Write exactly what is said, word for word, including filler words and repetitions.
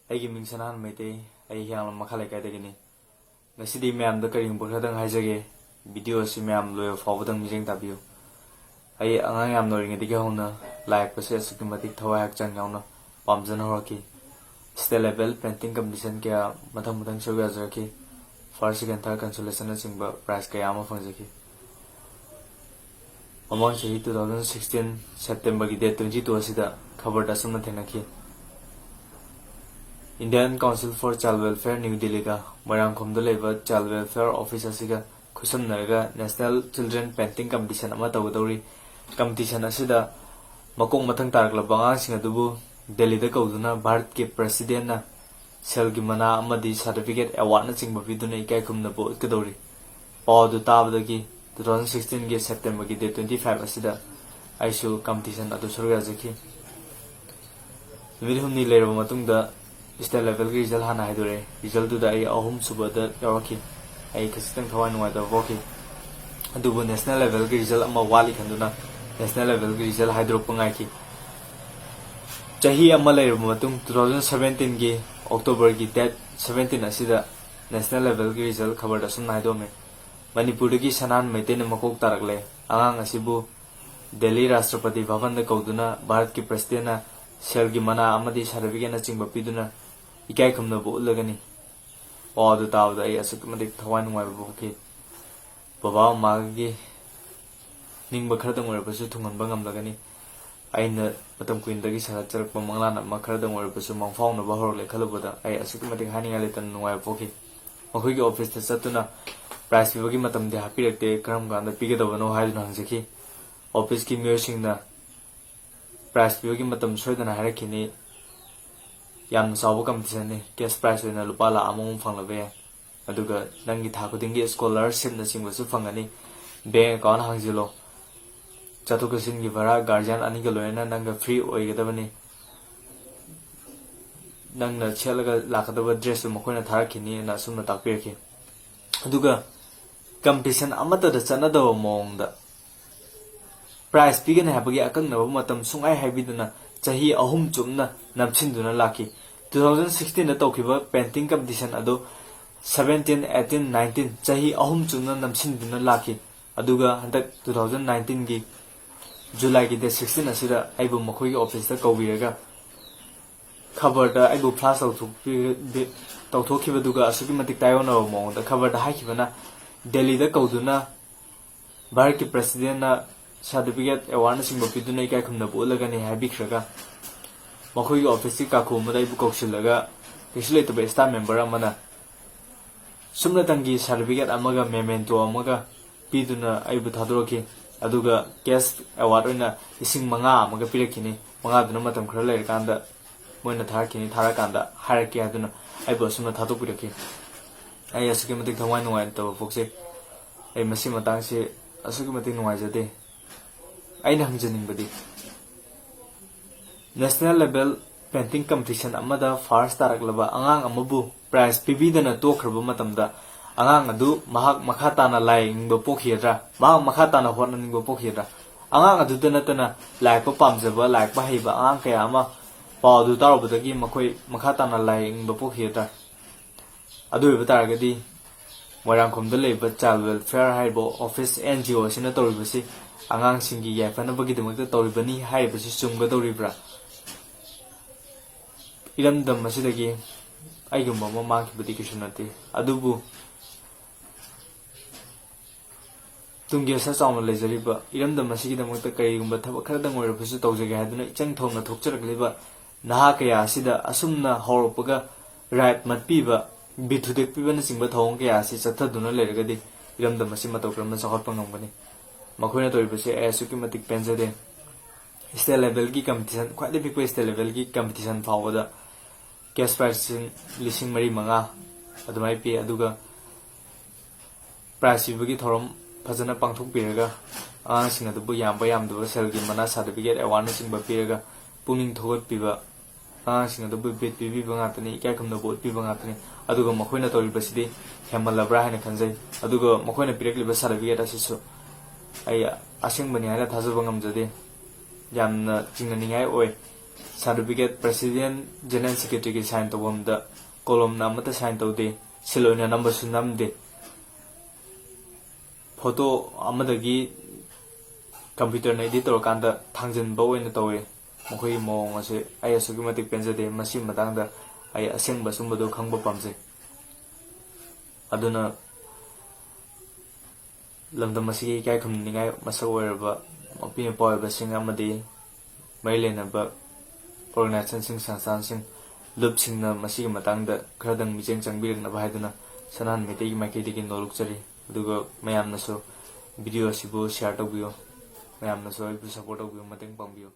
ꯑꯩꯒꯤ ꯃꯤꯡ ꯁꯅꯥꯍꯟ ꯃꯩꯇꯩ꯫ ꯑꯩ ꯍꯤꯌꯥꯡꯂꯝ ꯃꯈꯥ ꯂꯩꯀꯥꯏꯗꯒꯤꯅꯤ꯫ ꯉꯁꯤꯗꯤ ꯃꯌꯥꯝꯗ ꯀꯔꯤꯒꯨꯝꯕ ꯈꯔꯗꯪ ꯍꯥꯏꯖꯒꯦ꯫ ꯚꯤꯗꯤꯑꯣ ꯑꯁꯤ ꯃꯌꯥꯝ ꯂꯣꯏꯕ ꯐꯥꯎꯕꯗꯪ ꯃꯤꯠꯌꯦꯡ ꯇꯥꯕꯤꯌꯨ꯫ ꯑꯩ ꯑꯉꯥꯡ ꯌꯥꯝꯅ ꯑꯣꯏꯔꯤꯉꯩꯗꯒꯤ ꯍꯧꯅ ꯂꯥꯏ ꯌꯦꯛꯄꯁꯦ ꯑꯁꯨꯛꯀꯤ ꯃꯇꯤꯛ ꯊꯋꯥꯏ ꯍꯛꯆꯥꯡ ꯌꯥꯎꯅ ꯄꯥꯝꯖꯅ ꯍꯧꯔꯛꯈꯤ꯫ State level painting competition ꯀꯌꯥ ꯃꯊꯪ ꯃꯊꯪ ꯁꯔꯨꯛ ꯌꯥꯖꯔꯛꯈꯤ꯫ First, second, third consolation ꯅꯆꯤꯡꯕ prize ꯀꯌꯥ ꯑꯃ ꯐꯪꯖꯈꯤ꯫ ꯃꯃꯥꯡ ꯆꯍꯤ two thousand sixteen September ꯒꯤ date twenty two ꯑꯁꯤꯗ ꯈꯕꯔꯗ ꯑꯁꯨꯝꯅ ꯊꯦꯡꯅꯈꯤ: Indian Council for Child Welfare, New Delhi ꯒ ꯃꯣꯏꯔꯥꯡꯈꯣꯝꯗ ꯂꯩꯕ Child Welfare Office ꯑꯁꯤꯒ ꯈꯨꯠꯁꯝꯅꯔꯒ National Children Painting Competition ꯑꯃ ꯇꯧꯒꯗꯧꯔꯤ꯫ Competition ꯑꯁꯤꯗ ꯃꯀꯣꯛ ꯃꯊꯪ ꯇꯥꯔꯛꯂꯕ ꯑꯉꯥꯡꯁꯤꯡ ꯑꯗꯨꯕꯨ ꯗꯦꯜꯂꯤꯗ ꯀꯧꯗꯨꯅ ꯚꯥꯔꯠꯀꯤ President ꯅ ꯁꯦꯜꯒꯤ ꯃꯅꯥ ꯑꯃꯗꯤ certificate, award ꯅꯆꯤꯡꯕ ꯄꯤꯗꯨꯅ ꯏꯀꯥꯏ ꯈꯨꯝꯅꯕ ꯎꯠꯀꯗꯧꯔꯤ꯫ ꯄꯥꯎ ꯑꯗꯨ ꯇꯥꯕꯗꯒꯤ two thousand sixteen ꯒꯤ September ꯒꯤ date twenty five ꯑꯁꯤꯗ ꯑꯩꯁꯨ competition ꯑꯗꯨ ꯁꯔꯨꯛ ꯌꯥꯖꯈꯤ꯫ ꯅꯨꯃꯤꯠ ꯍꯨꯝꯅꯤ ꯂꯩꯔꯕ ꯃꯇꯨꯡꯗ state level ꯒꯤ result ꯍꯥꯟꯅ ꯍꯥꯏꯗꯣꯔꯛꯑꯦ꯫ Result ꯇꯨꯗ ꯑꯩ ꯑꯍꯨꯝ ꯁꯨꯕꯗ ꯌꯥꯎꯔꯛꯈꯤ꯫ ꯑꯩ ꯈꯖꯤꯛꯇꯪ ꯊꯋꯥꯏ ꯅꯨꯡꯉꯥꯏꯇꯕ ꯐꯥꯎꯈꯤ꯫ ꯑꯗꯨꯕꯨ national level ꯒꯤ result ꯑꯃ ꯋꯥꯠꯂꯤ ꯈꯟꯗꯨꯅ national level ꯒꯤ result ꯍꯥꯏꯗꯣꯔꯛꯄ ꯉꯥꯏꯈꯤ꯫ ꯆꯍꯤ ꯑꯃ ꯂꯩꯔꯕ ꯃꯇꯨꯡ, two thousand seventeen ꯒꯤ October ꯒꯤ date seventeen ꯑꯁꯤꯗ national level ꯒꯤ result ꯈꯕꯔꯗ ꯑꯁꯨꯝꯅ ꯍꯥꯏꯗꯣꯛꯑꯝꯃꯤ: ꯃꯅꯤꯄꯨꯔꯗꯒꯤ ꯁꯅꯥꯍꯟ ꯃꯩꯇꯩꯅ ꯃꯀꯣꯛ ꯇꯥꯔꯛꯂꯦ꯫ ꯑꯉꯥꯡ ꯑꯁꯤꯕꯨ ꯗꯦꯜꯂꯤ ꯔꯥꯁꯇ꯭ꯔꯄꯇꯤ ꯚꯕꯟꯗ ꯀꯧꯗꯨꯅ ꯚꯥꯔꯠꯀꯤ President ꯅ ꯁꯦꯜꯒꯤ ꯃꯅꯥ ꯑꯃꯗꯤ certificate ꯅꯆꯤꯡꯕ ꯄꯤꯗꯨꯅ ꯏꯀꯥꯏ ꯈꯨꯝꯅꯕ ꯎꯠꯂꯒꯅꯤ꯫ ꯄꯥꯎ ꯑꯗꯨ ꯇꯥꯕꯗ ꯑꯩ ꯑꯁꯨꯛꯀꯤ ꯃꯇꯤꯛ ꯊꯋꯥꯏ ꯅꯨꯡꯉꯥꯏꯕ ꯄꯣꯛꯈꯤ꯫ ꯕꯕꯥ ꯃꯃꯥꯒꯤ ꯅꯤꯡꯕ ꯈꯔꯗꯪ ꯑꯣꯏꯔꯕꯁꯨ ꯊꯨꯡꯍꯟꯕ ꯉꯝꯂꯒꯅꯤ꯫ ꯑꯩꯅ ꯃꯇꯝ ꯀꯨꯏꯅꯗꯒꯤ ꯁꯥꯒꯠꯆꯔꯛꯄ ꯃꯪꯂꯥꯟ ꯑꯃ ꯈꯔꯗꯪ ꯑꯣꯏꯔꯕꯁꯨ ꯃꯪꯐꯥꯎꯅꯕ ꯍꯧꯔꯛꯂꯦ ꯈꯜꯂꯨꯕꯗ ꯑꯩ ꯑꯁꯨꯛꯀꯤ ꯃꯇꯤꯛ ꯍꯥꯏꯅꯤꯡꯉꯥꯏ ꯂꯩꯇꯅ ꯅꯨꯡꯉꯥꯏꯕ ꯄꯣꯛꯈꯤ꯫ ꯃꯈꯣꯏꯒꯤ office ꯇ ꯆꯠꯇꯨꯅ prize ꯄꯤꯕꯒꯤ ꯃꯇꯝꯗꯤ ꯍꯥꯞꯄꯤꯔꯛꯇꯦ, ꯀꯔꯝ ꯀꯥꯟꯗ ꯄꯤꯒꯗꯕꯅꯣ ꯍꯥꯏꯗꯨꯅ ꯍꯪꯖꯈꯤ꯫ Office ꯀꯤ ꯃꯤꯑꯣꯏꯁꯤꯡꯅ prize ꯄꯤꯕꯒꯤ ꯃꯇꯝ ꯁꯣꯏꯗꯅ ꯍꯥꯏꯔꯛꯈꯤꯅꯤ꯫ ꯌꯥꯝꯅ ꯆꯥꯎꯕ competition ꯅꯤ꯫ Cash prize ꯑꯣꯏꯅ ꯂꯨꯄꯥ ꯂꯥꯈ ꯑꯃꯃꯨꯛ ꯐꯪꯂꯕ ꯌꯥꯏ꯫ ꯑꯗꯨꯒ ꯅꯪꯒꯤ ꯊꯥ ꯈꯨꯗꯤꯡꯒꯤ scholarship ꯅꯆꯤꯡꯕꯁꯨ ꯐꯪꯒꯅꯤ꯫ Bank account ꯍꯥꯡꯖꯤꯜꯂꯣ꯫ ꯆꯠꯊꯣꯛ ꯆꯠꯁꯤꯟꯒꯤ ꯚꯔꯥ guardian ꯑꯅꯤꯒ ꯂꯣꯏꯅꯅ ꯅꯪꯒ free ꯑꯣꯏꯒꯗꯕꯅꯤ꯫ ꯅꯪꯅ ꯁꯦꯠꯂꯒ ꯂꯥꯛꯀꯗꯕ dress ꯇꯨ ꯃꯈꯣꯏꯅ ꯊꯥꯔꯛꯈꯤꯅꯤꯅ ꯑꯁꯨꯝꯅ ꯇꯥꯛꯄꯤꯔꯛꯈꯤ꯫ ꯑꯗꯨꯒ competition ꯑꯃꯠꯇꯗ ꯆꯠꯅꯗꯕ ꯃꯑꯣꯡꯗ prize ꯄꯤꯒꯅꯤ ꯍꯥꯏꯕꯒꯤ ꯑꯀꯛꯅꯕ ꯃꯇꯝ ꯁꯨꯡꯍꯥꯏ ꯍꯥꯏꯕꯤꯗꯅ ꯆꯍꯤ ꯑꯍꯨꯝ ꯆꯨꯞꯅ ꯅꯝꯁꯤꯟꯗꯨꯅ ꯂꯥꯛꯈꯤ꯫ ꯇꯨ ꯊꯥꯎꯖꯟ ꯁꯤꯛꯁꯇꯤꯟꯗ ꯇꯧꯈꯤꯕ ꯄꯦꯟꯇꯤꯡ ꯀꯝꯄꯤꯇꯤꯁꯟ ꯑꯗꯨ ꯁꯕꯦꯟꯇꯤꯟ, ꯑꯩꯠꯇꯤꯟ, ꯅꯥꯏꯟꯇꯤꯟ ꯆꯍꯤ ꯑꯍꯨꯝ ꯆꯨꯞꯅ ꯅꯝꯁꯤꯟꯗꯨꯅ ꯂꯥꯛꯈꯤ꯫ ꯑꯗꯨꯒ ꯍꯟꯗꯛ ꯇꯨ ꯊꯥꯎꯖꯟ ꯅꯥꯏꯟꯇꯤꯟꯒꯤ ꯖꯨꯂꯥꯏꯒꯤ ꯗꯦꯠ ꯁꯤꯛꯁꯇꯤꯟ ꯑꯁꯤꯗ ꯑꯩꯕꯨ ꯃꯈꯣꯏꯒꯤ ꯑꯣꯐꯤꯁꯇ ꯀꯧꯕꯤꯔꯒ ꯈꯕꯔꯗ ꯑꯩꯕꯨ ꯐ꯭ꯂꯥꯁ ꯇꯧꯊꯣꯛꯄꯤ-, ꯇꯧꯊꯣꯛꯈꯤꯕꯗꯨꯒ ꯑꯁꯨꯛꯀꯤ ꯃꯇꯤꯛ ꯇꯥꯏꯌꯣꯟꯅꯕ ꯃꯑꯣꯡꯗ ꯈꯕꯔꯗ ꯍꯥꯏꯈꯤꯕꯅ ꯗꯦꯜꯂꯤꯗ ꯀꯧꯗꯨꯅ ꯚꯥꯔꯠꯀꯤ ꯄ꯭ꯔꯁꯤꯗꯦꯟꯅ ꯁꯥꯔꯇꯤꯐꯤꯀꯦꯠ, ꯑꯦꯋꯥꯔꯗꯅꯆꯤꯡꯕ ꯄꯤꯗꯨꯅ ꯏꯀꯥꯏ ꯈꯨꯝꯅꯕ ꯎꯠꯂꯒꯅꯤ ꯍꯥꯏꯕꯤꯈ꯭ꯔꯒ ꯃꯈꯣꯏꯒꯤ ꯑꯣꯐꯤꯁꯀꯤ ꯀꯥꯈꯨ ꯑꯃꯗ ꯑꯩꯕꯨ ꯀꯧꯁꯤꯜꯂꯒ ꯀꯩꯁꯨ ꯂꯩꯇꯕ ꯁ꯭ꯇꯥꯐ ꯃꯦꯝꯕꯔ ꯑꯃꯅ ꯁꯨꯞꯅꯇꯪꯒꯤ ꯁꯥꯔꯇꯤꯐꯤꯀꯦꯠ ꯑꯃꯒ ꯃꯦꯃꯦꯟꯇꯣ ꯑꯃꯒ ꯄꯤꯗꯨꯅ ꯑꯩꯕꯨ ꯊꯥꯗꯣꯔꯛꯈꯤ꯫ ꯑꯗꯨꯒ ꯀꯦꯁ ꯑꯦꯋꯥꯔꯗ ꯑꯣꯏꯅ ꯂꯤꯁꯤꯡ ꯃꯉꯥ ꯑꯃꯒ ꯄꯤꯔꯛꯈꯤꯅꯤ꯫ ꯃꯉꯥꯗꯨꯅ ꯃꯇꯝ ꯈꯔ ꯂꯩꯔꯀꯥꯟꯗ ꯃꯣꯏꯅ ꯊꯥꯔꯛꯈꯤꯅꯤ, ꯊꯥꯔꯀꯥꯟꯗ ꯍꯥꯏꯔꯛꯀꯦ ꯍꯥꯏꯗꯨꯅ ꯑꯩꯕꯨ ꯑꯁꯨꯝꯅ ꯊꯥꯗꯣꯛꯄꯤꯔꯛꯈꯤ꯫ ꯑꯩ ꯑꯁꯨꯛꯀꯤ ꯃꯇꯤꯛ ꯊꯋꯥꯏ ꯅꯨꯡꯉꯥꯏꯇꯕ ꯄꯣꯛꯆꯩ꯫ ꯑꯩ ꯃꯁꯤ ꯃꯇꯥꯡꯁꯤ ꯑꯁꯨꯛꯀꯤ ꯃꯇꯤꯛ ꯅꯨꯡꯉꯥꯏꯖꯗꯦ꯫ ꯑꯩꯅ ꯍꯪꯖꯅꯤꯡꯕꯗꯤ, ꯅꯦꯁꯅꯦꯜ ꯂꯦꯚꯦꯜ ꯄꯦꯟꯇꯤꯡ ꯀꯝꯄꯤꯇꯤꯁꯟ ꯑꯃꯗ ꯐꯥꯔꯁ ꯇꯥꯔꯛꯂꯕ ꯑꯉꯥꯡ ꯑꯃꯕꯨ ꯄ꯭ꯔꯥꯏꯖ ꯄꯤꯕꯤꯗꯅ ꯇꯣꯛꯈ꯭ꯔꯕ ꯃꯇꯝꯗ ꯑꯉꯥꯡ ꯑꯗꯨ ꯃꯍꯥꯛ ꯃꯈꯥ ꯇꯥꯅ ꯂꯥꯏ ꯌꯦꯛꯅꯤꯡꯕ ꯄꯣꯛꯈꯤꯒꯗ꯭ꯔꯥ? ꯃꯍꯥꯛ ꯃꯈꯥ ꯇꯥꯅ ꯍꯣꯠꯅꯅꯤꯡꯕ ꯄꯣꯛꯈꯤꯒꯗ꯭ꯔꯥ? ꯑꯉꯥꯡ ꯑꯗꯨꯗ ꯅꯠꯇꯅ ꯂꯥꯏ ꯌꯦꯛꯄ ꯄꯥꯝꯖꯕ, ꯂꯥꯏ ꯌꯦꯛꯄ ꯍꯩꯕ ꯑꯉꯥꯡ ꯀꯌꯥ ꯑꯃ ꯄꯥꯎ ꯑꯗꯨ ꯇꯥꯔꯨꯕꯗꯒꯤ ꯃꯈꯣꯏ ꯃꯈꯥ ꯇꯥꯅ ꯂꯥꯏ ꯌꯦꯛꯅꯤꯡꯕ ꯄꯣꯛꯈꯤꯒꯗ꯭ꯔꯥ? ꯑꯗꯨ ꯑꯣꯏꯕ ꯇꯥꯔꯒꯗꯤ ꯃꯣꯏꯔꯥꯡꯈꯣꯝꯗ ꯂꯩꯕ ꯆꯥꯏꯜ ꯋꯦꯜꯐꯤꯌꯔ ꯍꯥꯏꯔꯤꯕ ꯑꯣꯐꯤꯁ, ꯑꯦꯟ ꯖꯤ ꯑꯣ ꯑꯁꯤꯅ ꯇꯧꯔꯤꯕꯁꯤ ꯑꯉꯥꯡꯁꯤꯡꯒꯤ ꯌꯥꯏꯐꯅꯕꯒꯤꯗꯃꯛꯇ ꯇꯧꯔꯤꯕꯅꯤ ꯍꯥꯏꯔꯤꯕꯁꯤ ꯆꯨꯝꯒꯗꯧꯔꯤꯕ꯭ꯔꯥ? ꯏꯔꯝꯗꯝ ꯑꯁꯤꯗꯒꯤ ꯑꯩꯒꯨꯝꯕ ꯑꯃ ꯃꯥꯡꯈꯤꯕꯗꯤ ꯀꯩꯁꯨ ꯅꯠꯇꯦ, ꯑꯗꯨꯕꯨ ꯇꯨꯡꯒꯤ ꯑꯁꯥ ꯆꯥꯎꯅ ꯂꯩꯖꯔꯤꯕ ꯏꯔꯝꯗꯝ ꯑꯁꯤꯒꯤꯗꯃꯛꯇ ꯀꯔꯤꯒꯨꯝꯕ ꯊꯕꯛ ꯈꯔꯗꯪ ꯑꯣꯏꯔꯕꯁꯨ ꯇꯧꯖꯒꯦ ꯍꯥꯏꯗꯨꯅ ꯏꯆꯪ ꯊꯧꯅ ꯊꯣꯛꯆꯔꯛꯂꯤꯕ ꯅꯍꯥ ꯀꯌꯥ ꯑꯁꯤꯗ ꯑꯁꯨꯝꯅ ꯍꯧꯔꯛꯄꯒ ꯔꯥꯏꯠ ꯃꯠꯄꯤꯕ, ꯕꯤꯠ ꯊꯨꯗꯦꯛꯄꯤꯕꯅꯆꯤꯡꯕ ꯊꯧꯑꯣꯡ ꯀꯌꯥ ꯑꯁꯤ ꯆꯠꯊꯗꯨꯅ ꯂꯩꯔꯒꯗꯤ ꯏꯔꯝꯗꯝ ꯑꯁꯤ ꯃꯇꯧ ꯀꯔꯝꯅ ꯆꯥꯎꯈꯠꯄ ꯉꯝꯒꯅꯤ? ꯃꯈꯣꯏꯅ ꯇꯧꯔꯤꯕꯁꯤ ꯑꯩ ꯑꯁꯨꯛꯀꯤ ꯃꯇꯤꯛ ꯄꯦꯟꯖꯗꯦ꯫ ꯁ꯭ꯇꯦꯠ ꯂꯦꯚꯦꯜꯒꯤ ꯀꯝꯄꯤꯇꯤꯁꯟ, ꯈ꯭ꯋꯥꯏꯗꯒꯤ ꯄꯤꯛꯄ ꯁ꯭ꯇꯦꯠ ꯂꯦꯚꯦꯜꯒꯤ ꯀꯝꯄꯤꯇꯤꯁꯟ ꯐꯥꯎꯕꯗ ꯀꯦꯁ ꯄ꯭ꯔꯥꯏꯖꯁꯤꯡ ꯂꯤꯁꯤꯡ ꯃꯔꯤ ꯃꯉꯥ ꯑꯗꯨꯃꯥꯏꯅ ꯄꯤ꯫ ꯑꯗꯨꯒ ꯄ꯭ꯔꯥꯏꯖ ꯄꯤꯕꯒꯤ ꯊꯧꯔꯝ ꯐꯖꯅ ꯄꯥꯡꯊꯣꯛꯄꯤꯔꯒ ꯑꯉꯥꯡꯁꯤꯡ ꯑꯗꯨꯕꯨ ꯌꯥꯝꯕ ꯌꯥꯝꯗꯕ ꯁꯦꯜꯒꯤ ꯃꯅꯥ, ꯁꯥꯔꯇꯤꯐꯤꯀꯦꯠ, ꯑꯦꯋꯥꯔꯗꯅꯆꯤꯡꯕ ꯄꯤꯔꯒ ꯄꯨꯛꯅꯤꯡ ꯊꯧꯒꯠꯄꯤꯕ, ꯑꯉꯥꯡꯁꯤꯡ ꯑꯗꯨꯕꯨ ꯕꯤꯠ ꯄꯤꯕꯤꯕ ꯉꯥꯛꯇꯅꯤ, ꯏꯀꯥꯏ ꯈꯨꯝꯅꯕ ꯎꯠꯄꯤꯕ ꯉꯥꯛꯇꯅꯤ꯫ ꯑꯗꯨꯒ ꯃꯈꯣꯏꯅ ꯇꯧꯔꯤꯕꯁꯤꯗꯤ ꯍꯦꯟꯃꯜꯂꯕ꯭ꯔꯥ ꯍꯥꯏꯅ ꯈꯟꯖꯩ꯫ ꯑꯗꯨꯒ ꯃꯈꯣꯏꯅ ꯄꯤꯔꯛꯂꯤꯕ ꯁꯥꯔꯇꯤꯐꯤꯀꯦꯠ ꯑꯁꯤꯁꯨ ꯑꯩ ꯑꯁꯦꯡꯕꯅꯤ ꯍꯥꯏꯅ ꯊꯥꯖꯕ ꯉꯝꯖꯗꯦ꯫ ꯌꯥꯝꯅ ꯆꯤꯡꯅꯅꯤꯡꯉꯥꯏ ꯑꯣꯏ꯫ Certificate President, General Secretary ꯒꯤ sign ꯇꯧꯐꯝꯗ ꯀꯣꯂꯣꯝꯅ ꯑꯃꯠꯇ sign ꯇꯧꯗꯦ, seal ꯑꯣꯏꯅ ꯅꯝꯕꯁꯨ ꯅꯝꯗꯦ꯫ Photo ꯑꯃꯗꯒꯤ computer ꯅ edit ꯇꯧꯔꯀꯥꯟꯗ ꯊꯥꯡꯖꯤꯟꯕ ꯑꯣꯏꯅ ꯇꯧꯋꯤ꯫ ꯃꯈꯣꯏꯒꯤ ꯃꯑꯣꯡ ꯑꯁꯤ ꯑꯩ ꯑꯁꯨꯛꯀꯤ ꯃꯇꯤꯛ ꯄꯦꯟꯖꯗꯦ꯫ ꯃꯁꯤꯒꯤ ꯃꯇꯥꯡꯗ ꯑꯩ ꯑꯁꯦꯡꯕ ꯑꯆꯨꯝꯕꯗꯨ ꯈꯪꯕ ꯄꯥꯝꯖꯩ꯫ ꯑꯗꯨꯅ ꯂꯝꯗꯝ ꯑꯁꯤꯒꯤ ꯏꯀꯥꯏ ꯈꯨꯝꯅꯅꯤꯡꯉꯥꯏ ꯃꯁꯛ ꯑꯣꯏꯔꯕ ꯃꯄꯤ ꯃꯄꯥ ꯑꯣꯏꯕꯁꯤꯡ ꯑꯃꯗꯤ ꯃꯔꯤ ꯂꯩꯅꯕ organization ꯁꯤꯡ, ꯁꯪꯁꯊꯥꯟꯁꯤꯡ, ꯂꯨꯞꯁꯤꯡꯅ ꯃꯁꯤꯒꯤ ꯃꯇꯥꯡꯗ ꯈꯔꯗꯪ ꯃꯤꯠꯌꯦꯡ ꯆꯪꯕꯤꯔꯛꯅꯕ ꯍꯥꯏꯗꯨꯅ ꯁꯅꯥꯍꯟ ꯃꯩꯇꯩꯒꯤ ꯃꯥꯏꯀꯩꯗꯒꯤ ꯅꯣꯜꯂꯨꯛꯆꯔꯤ꯫ ꯑꯗꯨꯒ ꯃꯌꯥꯝꯅꯁꯨ video ꯑꯁꯤꯕꯨ share ꯇꯧꯕꯤꯌꯨ, ꯃꯌꯥꯝꯅꯁꯨ ꯑꯩꯕꯨ support ꯇꯧꯕꯤꯌꯨ, ꯃꯇꯦꯡ ꯄꯥꯡꯕꯤꯌꯨ꯫